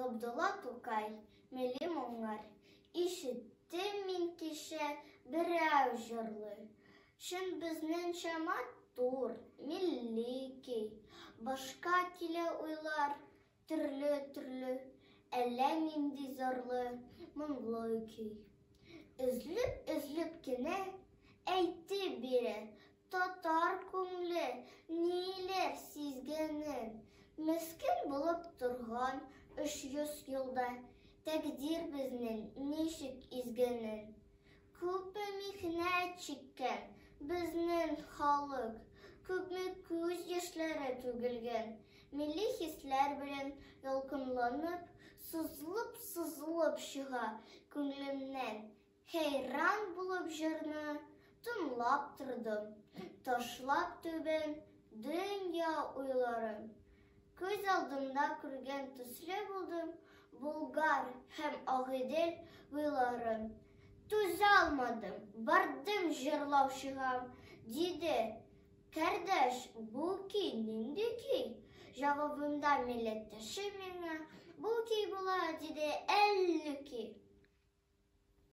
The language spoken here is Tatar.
Габдулла Тукай, Милли моңнар. Ишеттем мин кичә берәү җырлый. Чын безнеңчә матур, милли көй. Башка килә уйлар, төрле-төрле, әллә нинди зарлы, моңлы көй. Өзлеп-өзлеп кенә әйтеп бирә татар күңле ниләр сизгәнен. Мескен булып торган 300 елда тәкъдир безнең ничек изгәнен. Күпме михнәт чиккән безнең халык, күпме күз яшьләре түгелгән. Милли хисләр белән ялкынланып, сызылып-сызылып чыга күңелемнән. Хәйран булып җырны тыңлап тордым, ташлап түбән дөнья уйларын. Күз алдымда күргән төсле булдым Булгар һәм Агыйдел буйларын. Түзә алмадым, бардым җырлаучыга, диде, Кардәш, бу көй нинди көй? Җавабымда милләттәшем миңа, бу көй була, диде, Әллүки.